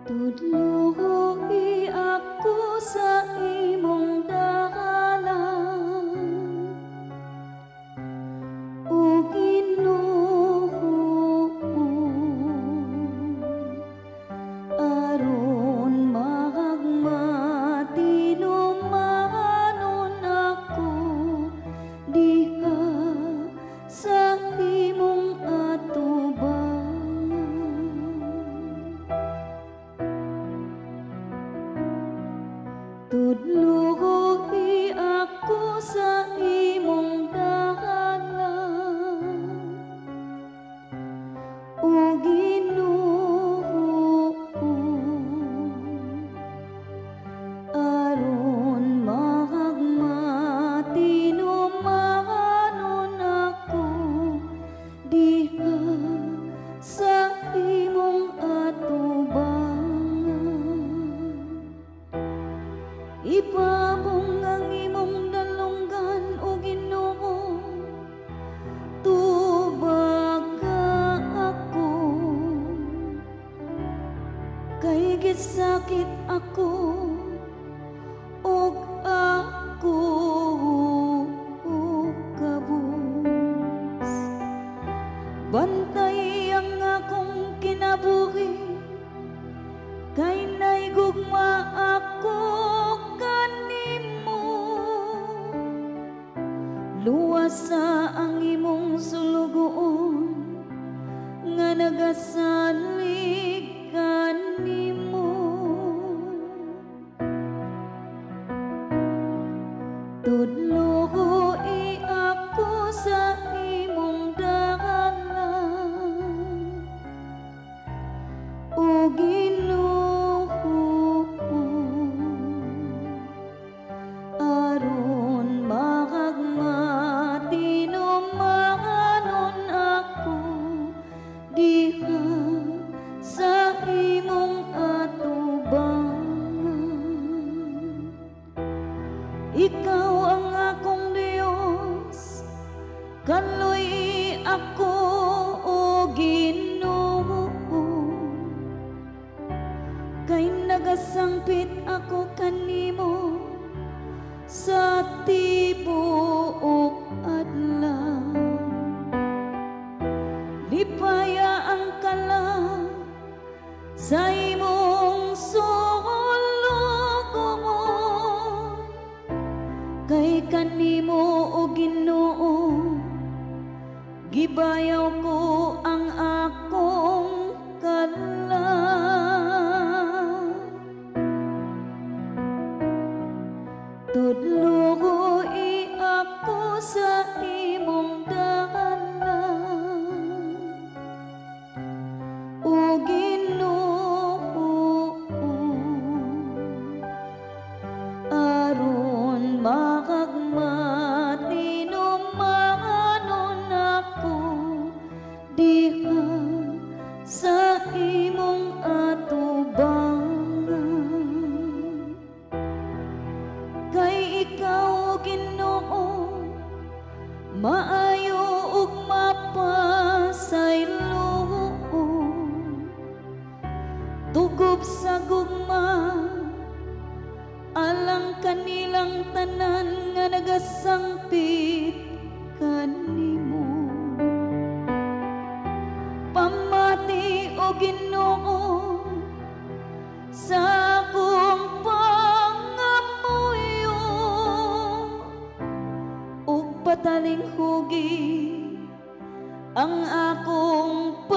Tudloi ako sa imong dalan, O Ginoo, aron magmatinumanon ako diha sa imong atubangan. Tudloi ako sa imong dalan, O Ginoo, aron magmatinumanon ako diha sa imong atubangan. Ipabong ang imong dalunggan, O Ginoo, tubaga ako, kay gisakit ako ug ako kabus. Bantay ang akong kinabuhi, kay naigugma ako kanimo. Luwasa ang imong sulugoon nga nagasalig kanimo. Tudloi ako sa imong dalan, O Ginoo, aron magmatinumanon ako diha sa imong atubangan. Ikaw ang akong Diyos, kaloy ako, O Ginoo, kay nagasangpit ako kanimo sa tibuok adlaw. Lipaya ang kalag sa imong sulugoon, kay kanimo, O Ginoo, gibayaw ko ang akong kalag. Tudloi ako sa imong dalan, O Ginoo, aron magmatinumanon ako diha sa imong atubangan. Kay ikaw, Ginoo, maayo ug mapasaylo, tugob sa gugma alang kanilang tanan nga nagasangpit kanimo. Pamati, O Ginoo, sa akong pangamuyo ug patalinghugi ang akong